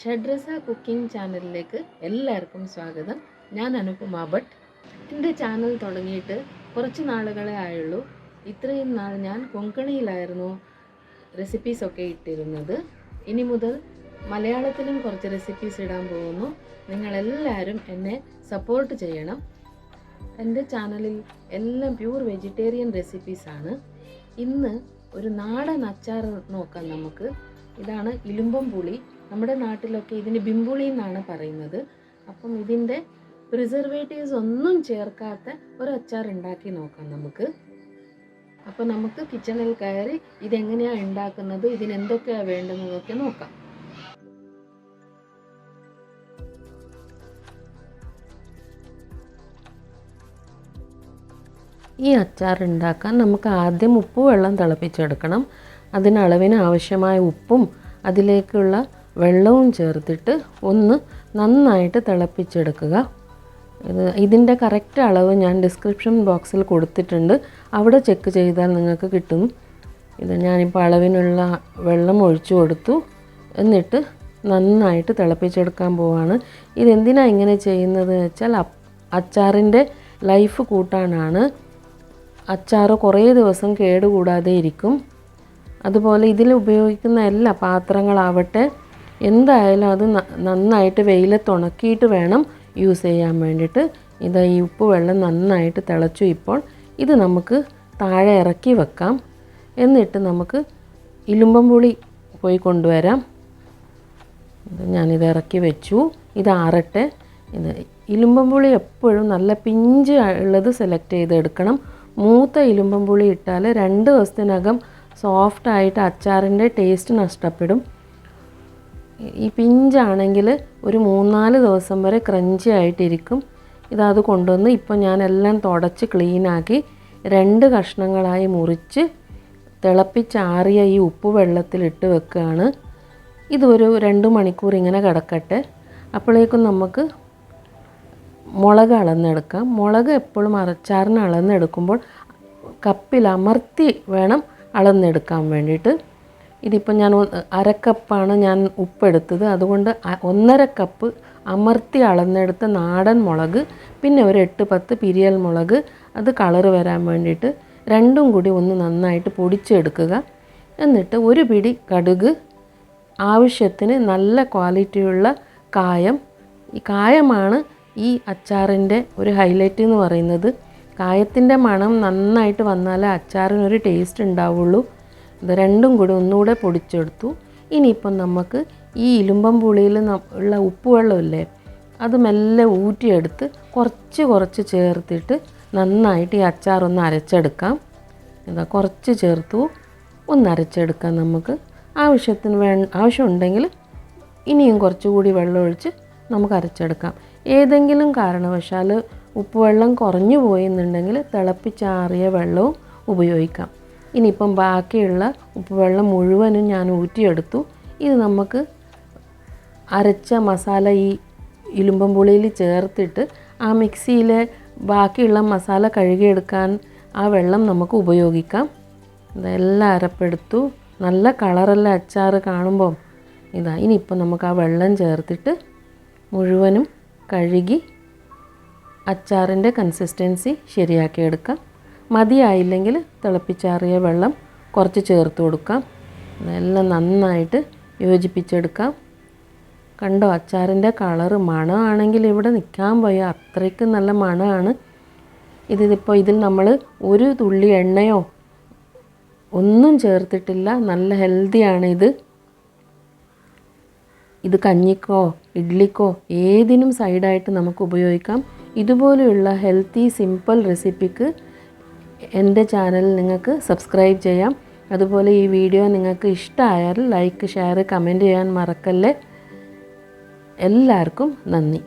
ഷഡ്രസ cooking ചാനലിലേക്ക് എല്ലാവർക്കും സ്വാഗതം. ഞാൻ അനുപമ ഭട്ട്. എൻ്റെ ചാനൽ തുടങ്ങിയിട്ട് കുറച്ച് നാളുകളെ ആയുള്ളൂ. ഇത്രയും നാൾ ഞാൻ കൊങ്കണിയിലായിരുന്നു റെസിപ്പീസൊക്കെ ഇട്ടിരുന്നത്. ഇനി മുതൽ മലയാളത്തിലും കുറച്ച് റെസിപ്പീസ് ഇടാൻ പോകുന്നു. നിങ്ങളെല്ലാവരും എന്നെ സപ്പോർട്ട് ചെയ്യണം. എൻ്റെ ചാനലിൽ എല്ലാം പ്യൂർ വെജിറ്റേറിയൻ റെസിപ്പീസാണ്. ഇന്ന് ഒരു നാടൻ അച്ചാർ നോക്കാം നമുക്ക്. ഇതാണ് ഇലുമ്പം പുളി. നമ്മുടെ നാട്ടിലൊക്കെ ഇതിന് ബിംബുളി എന്നാണ് പറയുന്നത്. അപ്പം ഇതിൻ്റെ പ്രിസർവേറ്റീവ്സ് ഒന്നും ചേർക്കാത്ത ഒരു അച്ചാർ ഉണ്ടാക്കി നോക്കാം നമുക്ക്. അപ്പോൾ നമുക്ക് കിച്ചണിൽ കയറി ഇതെങ്ങനെയാണ് ഉണ്ടാക്കുന്നത്, ഇതിനെന്തൊക്കെയാണ് വേണ്ടുന്നതൊക്കെ നോക്കാം. ഈ അച്ചാർ ഉണ്ടാക്കാൻ നമുക്ക് ആദ്യം ഉപ്പ് വെള്ളം തിളപ്പിച്ചെടുക്കണം. അതിനളവിന് ആവശ്യമായ ഉപ്പും അതിലേക്കുള്ള വെള്ളവും ചേർത്തിട്ട് ഒന്ന് നന്നായിട്ട് തിളപ്പിച്ചെടുക്കുക. ഇതിൻ്റെ കറക്റ്റ് അളവ് ഞാൻ ഡിസ്ക്രിപ്ഷൻ ബോക്സിൽ കൊടുത്തിട്ടുണ്ട്. അവിടെ ചെക്ക് ചെയ്താൽ നിങ്ങൾക്ക് കിട്ടും. ഇത് ഞാനിപ്പോൾ അളവിനുള്ള വെള്ളം ഒഴിച്ചു കൊടുത്തു. എന്നിട്ട് നന്നായിട്ട് തിളപ്പിച്ചെടുക്കാൻ പോവാണ്. ഇതെന്തിനാണ് ഇങ്ങനെ ചെയ്യുന്നത് വെച്ചാൽ അച്ചാറിൻ്റെ ലൈഫ് കൂട്ടാനാണ്. അച്ചാറ് കുറേ ദിവസം കേടുകൂടാതെ ഇരിക്കും. അതുപോലെ ഇതിൽ ഉപയോഗിക്കുന്ന എല്ലാ പാത്രങ്ങളാവട്ടെ എന്തായാലും അത് നന്നായിട്ട് വെയിലത്ത് ഉണക്കിയിട്ട് വേണം യൂസ് ചെയ്യാൻ വേണ്ടിയിട്ട്. ഇത് ഈ ഉപ്പ് വെള്ളം നന്നായിട്ട് തിളച്ചു. ഇപ്പോൾ ഇത് നമുക്ക് താഴെ ഇറക്കി വെക്കാം. എന്നിട്ട് നമുക്ക് ഇലുമ്പം പുളി പോയി കൊണ്ടുവരാം. ഇത് ഞാനിത് ഇറക്കി വെച്ചു. ഇത് ആറട്ടെ. ഇത് ഇലുമ്പം പുളി എപ്പോഴും നല്ല പിഞ്ച് ഉള്ളത് സെലക്ട് ചെയ്തെടുക്കണം. മൂത്ത ഇലുമ്പം പുളി ഇട്ടാൽ 2 ദിവസത്തിനകം സോഫ്റ്റായിട്ട് അച്ചാറിൻ്റെ ടേസ്റ്റ് നഷ്ടപ്പെടും. ഈ പിഞ്ചാണെങ്കിൽ ഒരു 3-4 ദിവസം വരെ ക്രഞ്ചി ആയിട്ടിരിക്കും. ഇതത് കൊണ്ടുവന്ന് ഇപ്പം ഞാനെല്ലാം തുടച്ച് ക്ലീനാക്കി 2 കഷ്ണങ്ങളായി മുറിച്ച് തിളപ്പിച്ചാറിയ ഈ ഉപ്പ് വെള്ളത്തിലിട്ട് വെക്കുകയാണ്. ഇതൊരു 2 മണിക്കൂർ ഇങ്ങനെ കിടക്കട്ടെ. അപ്പോഴേക്കും നമുക്ക് മുളക് അളന്നെടുക്കാം. മുളക് എപ്പോഴും അച്ചാറിന് അളന്നെടുക്കുമ്പോൾ കപ്പിൽ അമർത്തി വേണം അളന്നെടുക്കാൻ വേണ്ടിയിട്ട്. ഇതിപ്പം ഞാൻ 1/2 കപ്പാണ് ഞാൻ ഉപ്പെടുത്തത്. അതുകൊണ്ട് 1.5 കപ്പ് അമർത്തി അളന്നെടുത്ത നാടൻ മുളക്, പിന്നെ ഒരു 8-10 പിരിയൽ മുളക്, അത് കളറ് വരാൻ വേണ്ടിയിട്ട് രണ്ടും കൂടി ഒന്ന് നന്നായിട്ട് പൊടിച്ചെടുക്കുക. എന്നിട്ട് 1 പിടി കടുക്, ആവശ്യത്തിന് നല്ല ക്വാളിറ്റിയുള്ള കായം. ഈ കായമാണ് ഈ അച്ചാറിൻ്റെ ഒരു ഹൈലൈറ്റ് എന്ന് പറയുന്നത്. കായത്തിൻ്റെ മണം നന്നായിട്ട് വന്നാലേ അച്ചാറിനൊരു ടേസ്റ്റ് ഉണ്ടാവുള്ളൂ. ഇത് രണ്ടും കൂടി ഒന്നുകൂടെ പൊടിച്ചെടുത്തു. ഇനിയിപ്പം നമുക്ക് ഈ ഇലുമ്പം പുളിയിൽ ഉള്ള ഉപ്പ് വെള്ളമില്ലേ, അത് മെല്ലെ ഊറ്റിയെടുത്ത് കുറച്ച് കുറച്ച് ചേർത്തിട്ട് നന്നായിട്ട് ഈ അച്ചാറൊന്ന് അരച്ചെടുക്കാം. ഇതാ കുറച്ച് ചേർത്തു, ഒന്ന് അരച്ചെടുക്കാം. നമുക്ക് ആവശ്യത്തിന് ആവശ്യമുണ്ടെങ്കിൽ ഇനിയും കുറച്ചുകൂടി വെള്ളമൊഴിച്ച് നമുക്ക് അരച്ചെടുക്കാം. ഏതെങ്കിലും കാരണവശാൽ ഉപ്പുവെള്ളം കുറഞ്ഞു പോയെന്നുണ്ടെങ്കിൽ തിളപ്പിച്ചാറിയ വെള്ളവും ഉപയോഗിക്കാം. ഇനിയിപ്പം ബാക്കിയുള്ള ഉപ്പുവെള്ളം മുഴുവനും ഞാൻ ഊറ്റിയെടുത്തു. ഇത് നമുക്ക് അരച്ച മസാല ഈ ഇലുമ്പം പുളിയിൽ ചേർത്തിട്ട് ആ മിക്സിയിലെ ബാക്കിയുള്ള മസാല കഴുകിയെടുക്കാൻ ആ വെള്ളം നമുക്ക് ഉപയോഗിക്കാം. ഇതെല്ലാം അരപ്പെടുത്തു. നല്ല കളറല്ല അച്ചാറ് കാണുമ്പം. ഇതാ ഇനിയിപ്പം നമുക്ക് ആ വെള്ളം ചേർത്തിട്ട് മുഴുവനും കഴുകി അച്ചാറിൻ്റെ കൺസിസ്റ്റൻസി ശരിയാക്കിയെടുക്കാം. മതിയായില്ലെങ്കിൽ തിളപ്പിച്ചാറിയ വെള്ളം കുറച്ച് ചേർത്ത് കൊടുക്കാം. ഇതെല്ലാം നന്നായിട്ട് യോജിപ്പിച്ചെടുക്കാം. കണ്ടോ അച്ചാറിൻ്റെ കളറ്, മണമാണെങ്കിൽ ഇവിടെ നിൽക്കാൻ വയ്യ, അത്രയ്ക്ക് നല്ല മണമാണ്. ഇതിപ്പോൾ ഇതിൽ നമ്മൾ 1 തുള്ളി എണ്ണയോ ഒന്നും ചേർത്തിട്ടില്ല. നല്ല ഹെൽത്തിയാണ് ഇത്. ഇത് കഞ്ഞിക്കോ ഇഡ്ലിക്കോ ഏതിനും സൈഡായിട്ട് നമുക്ക് ഉപയോഗിക്കാം. ഇതുപോലെയുള്ള ഹെൽത്തി സിമ്പിൾ റെസിപ്പിക്ക് എൻ്റെ ചാനൽ നിങ്ങൾക്ക് സബ്സ്ക്രൈബ് ചെയ്യാം. അതുപോലെ ഈ വീഡിയോ നിങ്ങൾക്ക് ഇഷ്ടമായാൽ ലൈക്ക്, ഷെയർ, കമൻറ്റ് ചെയ്യാൻ മറക്കല്ലേ. എല്ലാവർക്കും നന്ദി.